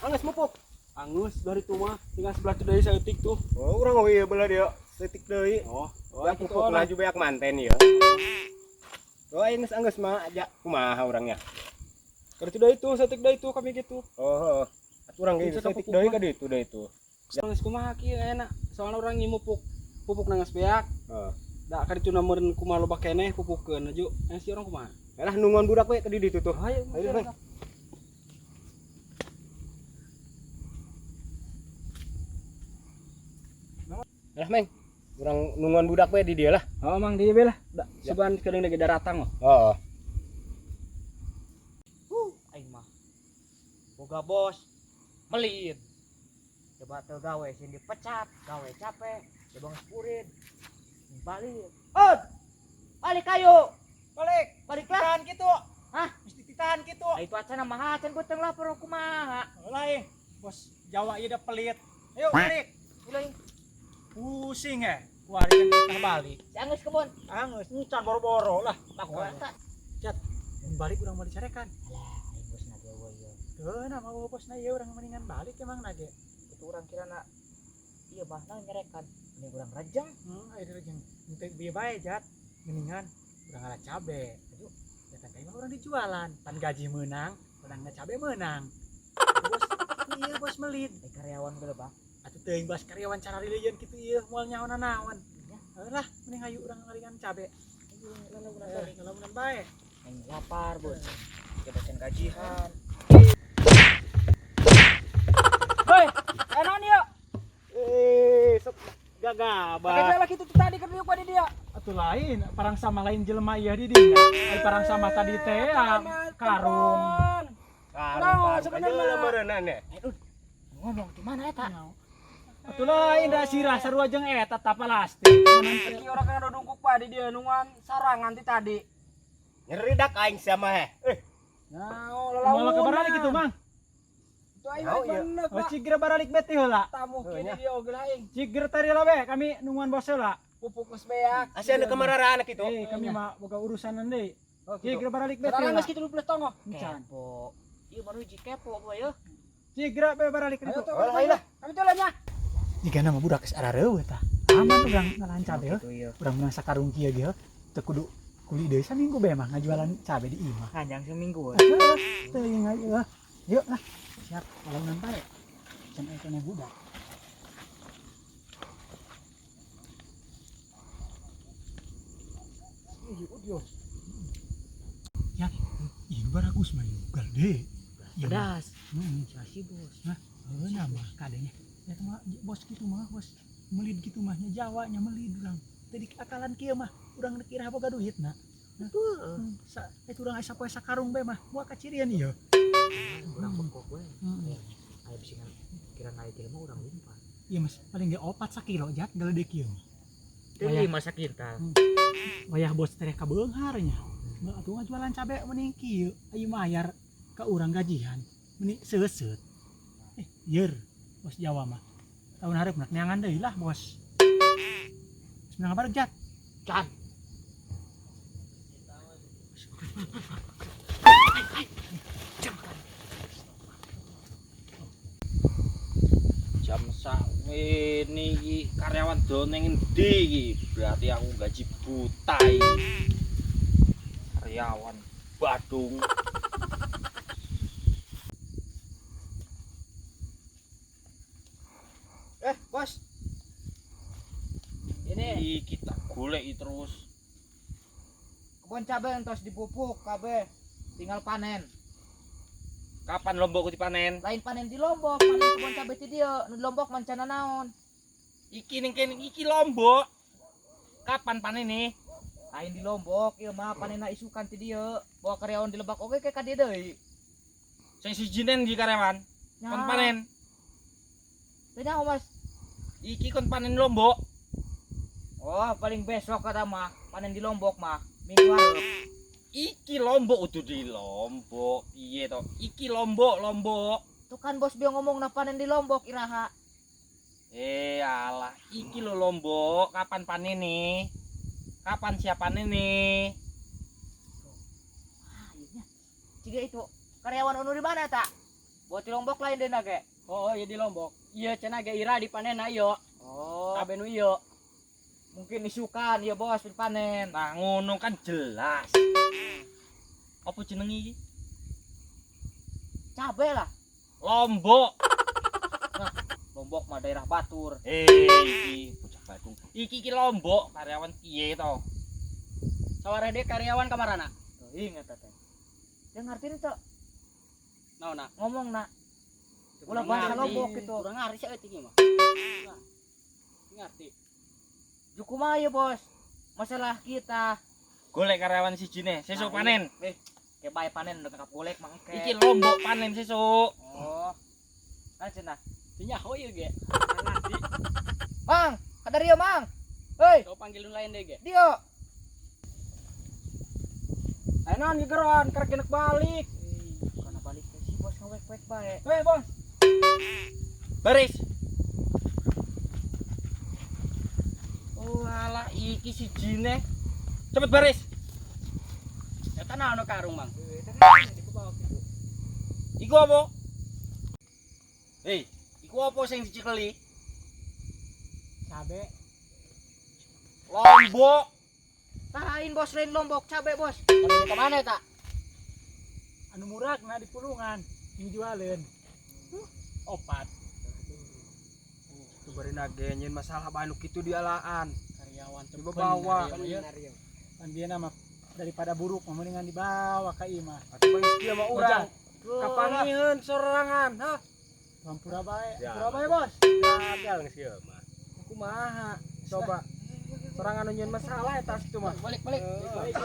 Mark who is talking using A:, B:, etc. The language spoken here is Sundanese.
A: Anggeus mupuk.
B: Angus dari tuh mah tinggal sebelah tuh dari saeutik tuh.
A: Oh, urang oh ieu belah dia saeutik deui.
B: Oh, oh
A: Beak
B: gitu
A: pupuk
B: lah.
A: laju beak manten ieu. Oh, aing geus anggeus mah aja kumaha urangnya.
B: Kada itu deui tuh, saeutik deui tuh kami gitu.
A: Oh, oh. Atuh urang ge
B: Bisa
A: saeutik
B: kapupuk
A: deui
B: mah.
A: ka ditu deui tuh.
B: Geus kumaha kieu enak. Soalna urang ngimupuk pupuk nangis beak.
A: Heeh.
B: Da ka ditu meureun kumaha loba keneh pupukeun aju. Si urang kumaha?
A: Alah nungguan budak we ka di ditu tuh.
B: Ayo,
A: Ayo, Bang. Alah, Meng. Urang nungguan budak we di dieu lah.
B: Oh, mang di dieu lah. Da, sugan kedeung lagi daratang mah.
A: Heeh.
C: Aing mah. Boga bos melit. Coba teu gawe sing dipecat, gawe capek, coba geus purin. Balik. Od. Balik ayo.
D: Balik.
C: Balik lah.
D: Tahan gitu.
C: Hah?
D: Mesti ditahan gitu.
C: Ah, itu acana mah acan gua teu lapor kumaha.
D: Lah, bos Jawa ieu dah pelit. Ayo balik.
C: Ulah
D: Pusing ya. Kuari kan kita balik.
C: si anggeus kebon.
D: Angeus encan boro-boro lah.
C: Pak eta.
D: Cat. Mun balik urang mau dicarekan.
C: Alah, aing bos na ge ieu.
D: Teu nah mau bosna ieu urang mendingan balik emang nage.
C: Itu urang kira na ieu mah na nyerekan. Ini urang rejeng.
D: Ayo rejeng. Henteu bieu bae jat. Mendingan urang ngala cabe.
C: Aduh.
D: Datang ka imah urang dijualan. Pan gaji meunang, urang cabe meunang. Bos, iya bos melit.
C: Eh, karyawan ge Bang.
D: Atuh teuing bas karyawan cara rilieun kitu ieu moal nyaho nanaon.
C: Ya.
D: Lah, mending hayu urang ngalingan cabe.
C: Ayo lalaunan balik.
D: Lalaunan bae.
C: Aing lapar, bos. Coba can gajihan.
B: Hoi, naon ieu?
A: Eh, sok gagabah.
B: Pakai jalan kitu tuh tadi keur diuk di dia.
D: Atuh lain, parang sama lain jelema ieu di dinya. Ai parang sama tadi teh karung.
A: Karung.
B: Naon sebenarnya?
A: Meureunnan ya.
C: Ngomong di mana eta?
D: Atuh lain da sirah sarua jeung eta tapa plastik.
B: Iki orang kan dungkuk pa di dia nungguan sarangan ti tadi.
A: Nyeri dak aing sama heh. Eh,
B: Nah,
D: Moal ka baralik kitu, Mang.
B: Itu aing
A: Nau, iya.
B: bener,
D: Oh,
B: Pak.
D: ciger baralik beti heula.
B: Tamu
A: Oh,
B: kini
A: nya.
B: dia oge aing.
D: Ciger tadi lah be, kami nungguan bos heula.
B: Pupuk geus beak.
A: asa anu kamarara anak itu.
D: Eh, kami mah boga urusan deui.
B: Oh, gitu.
D: Ciger baralik beti
B: Sarangan
D: heula.
B: geus kitu 12 tongoh.
D: Encan.
C: Kepo. Ieu baru hiji kepo gua yeuh.
D: Ciger be baralik
B: Ayo
D: ditu.
B: tuh,
A: Oh, ayo lah.
B: Kami tuh lah nya.
D: Jika nama budak geus arareueuh tah. Aman urang ngalahan cabe heuh.
C: Gitu ieu.
D: Urang meunang sakarung kieu ge heuh. Teu kudu kuli deui saminggu be mah ngajualan cabe di imah.
C: Kanjang seminggu.
D: Heuh, teuing aja. Yuk lah. Siap, lalaunan bae. Can aya keneh budak. Ya, ieu baragus mah ieu gede. Ieu mah.
C: Pedas.
D: Heeh.
C: Si bos.
D: Heuh nah mah kadenya. Ya mah bos kitu mah bos melid kitu mah nya Jawa nya melid urang. Teu akalan kieu mah urang rek iraha boga duitna.
C: Betul.
D: Sa eta urang aya sapoe sakarung bae mah moal kacirian ieu.
C: Urang pekok we.
D: Heeh.
C: Aya bisi kira naik jelema urang lumpat.
D: Iya mas, paling ge opat sakilo jat gede kieu.
C: Teu
D: Wayah.
C: lima sakintal.
D: Wayah bos tereh ka beunghar nya. Mah atuh ngajualan cabe mending kieu, ayeuna mayar ka urang gajian. Mending seuseut. Yer bos Jawa mah. Tahun hareup nak neangan deui lah bos. Geus menang bareng jat.
C: Can.
B: Jam sakmene iki karyawan do ning endi iki? Berarti aku gaji buta iki. Karyawan Badung.
A: Eh, bos.
C: Ini
B: Iki tak goleki terus.
C: kebun cabe entos dipupuk kabeh. Tinggal panen.
B: Kapan lombokku dipanen?
C: Lain panen di Lombok, panen kebun cabe ti dieu. Nu di Lombok mancana naon?
B: Iki ning kene iki lombok. Kapan panene?
C: Lain di Lombok, ieu mah panenna isukan ti dieu. Bawa karyawan di Lebak oge ke ka dieu deui.
B: Sing siji nen ndi karyawan? Kon panen.
C: Teu nyaho, Mas.
B: Iki kon panen lombok.
C: Oh, paling besok kata mah, panen di Lombok mah. Minggu hareup.
B: Iki lombok udah di lombok. Piye to? Iki lombok, lombok.
C: Tuh kan bos dia ngomong na panen di Lombok iraha.
B: Eh alah, iki lo lombok, kapan panene? Kapan siap panene?
C: Ah, iya nya. Ciga itu karyawan anu di mana tak? Buat di Lombok lain deh ge.
E: Oh, iya di Lombok. Iya cenah ge ira dipanen na ieu.
C: Oh,
E: Cabe nu ieu.
C: Mungkin isukan ya bos dipanen.
B: Nah, ngono kan jelas. Apa jenenge iki?
C: Cabe lah.
B: Lombok.
C: Lombok mah daerah Batur.
B: Eh, iki bocah Badung. Iki iki Lombok, karyawan piye to?
E: Sawareh deui karyawan kamarana?
C: Tuh, ingat teh. Dia ngerti tuh
E: Naonna?
C: Ngomong nak. Ulah bahasa Lombok gitu.
E: Kurang ngarti sih euy mah. Nah, ngerti.
C: Jukumaha ya bos. Masalah kita.
B: Golek karyawan sijine, sesuk
C: Nah,
B: panen.
C: Eh, kayak bae panen udah kap golek mah engke.
B: Iki Lombok panen sesuk.
C: Oh. Kan cenah.
E: Teu nyaho ieu ge. Ngerti.
C: Mang, kada Mang. Hei,
E: Kau panggil nu lain deui ge.
C: Dio.
A: Ayo naon gegeroan karek genek balik.
C: Karena balik ke si bos ngewek-wek bae.
A: Hei bos.
B: Baris. Oh alah iki sijine. Cepet baris.
E: Eta naon nu karung, Mang?
B: Iku apa? Hei, iku apa sing dicekeli?
D: Cabe.
B: Lombok.
C: Lain bos, lain Lombok, cabe bos.
E: Cabe ka mana eta?
D: Anu murah na di pulungan dijualin. Opat.
A: Tuh bari nage nyeun masalah bae nu kitu dialaan.
E: Karyawan teu
A: Dibawa.
E: bener ieu.
D: Pan bieu mah daripada buruk mah mendingan dibawa ka imah.
A: Atuh bang kieu mah urang kapangiheun sorangan, hah?
D: Hampura bae.
A: Ya.
D: Hampura bae, Bos.
A: Gagal geus kieu mah. Kumaha? Coba. Sorangan nu nyieun masalah eta situ mah.
E: Balik balik.
A: Eh.
E: Balik.